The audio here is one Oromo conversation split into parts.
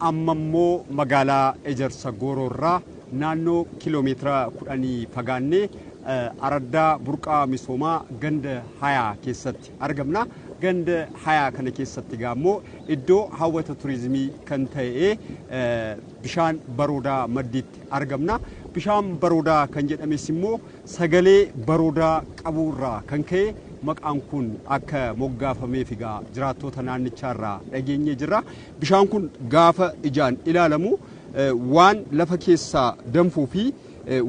Amma immoo magaalaa Ejersa Gooroorraa naannoo kiiloomeetira 10 fagaannee araddaa burqaa misoomaa ganda Hayaa keessatti argamna. Ganda Hayaa kana keessatti egaa immoo iddoo hawwata turizimii kan ta'e bishaan baroodaa maddiitti argamna. Bishaan baroodaa kan jedhames immoo sagalee baroodaa qabuu irraa kan ka'e maqaan kun akka moggaafameef egaa jiraattoota naannichaa irraa dhageenyee jirra. Bishaan kun gaafa ijaan ilaalamu waan lafa keessaa danfuu fi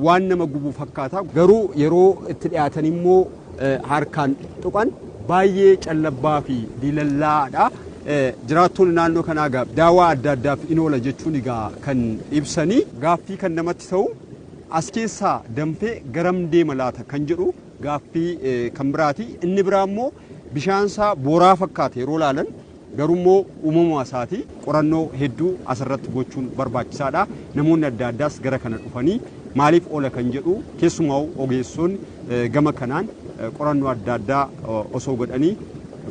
waan nama gubu fakkaata. Garuu yeroo itti dhiyaatan immoo harkaan tuqan baay'ee callabbaa fi diilallaa'aadha. Jiraattonni naannoo kanaa egaa daawaa adda addaaf in oola jechuun egaa kan ibsanii gaaffii kan namatti ta'u as keessaa danfee garam deema laata kan jedhu gaaffii kan biraati. Inni biraa immoo bishaan isaa booraa fakkaata yeroo ilaalan, garuu immoo uumama isaati. Qorannoo hedduu asirratti gochuun barbaachisaadha. Namoonni adda addaas gara kana dhufanii maaliif oola kan jedhu, keessumaa ogeessonni gama kanaan qorannoo adda addaa osoo godhanii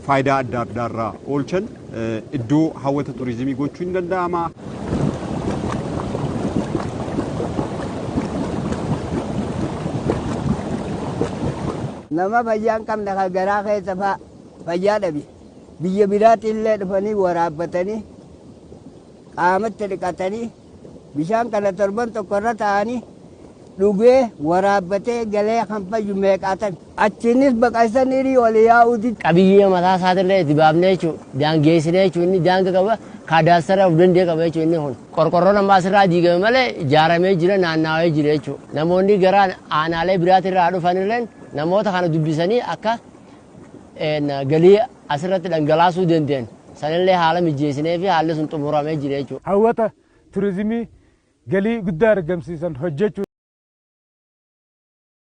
faayidaa adda addaarraa oolchan, iddoo hawwata turizimii gochuun ni danda'ama. Nama fayyaa hin qabne kan garaa keessa faa fayyaa dhabe, biyya biraatti illee dhufanii waraabbatanii qaamatti dhiqatanii, bishaan kana torban tokko irra taa'anii dhugee waraabbatee galee kan fayyu meeqaatan. Achiinis baqaysanii olii yaa'uuti. Qabiyyee mataa isaatillee itti baafnee jechuudha. Daangeessinee jechuudha, inni daanga qaba, kaadaastara of danda'e qaba jechuudha inni kun. Qorqorroon amma asirraa diigame malee ijaaramee jira, naannawee jira jechuudha. Namoonni gara aanaalee biraatirraa dhufanillee namoota kana dubbisanii akka galii asirratti dhangalaasuu danda'an sanillee haala mijeessinee fi haalli sun xumuramee jira jechuudha. Hawwata turizimii galii guddaa argamsiisan hojjechuun.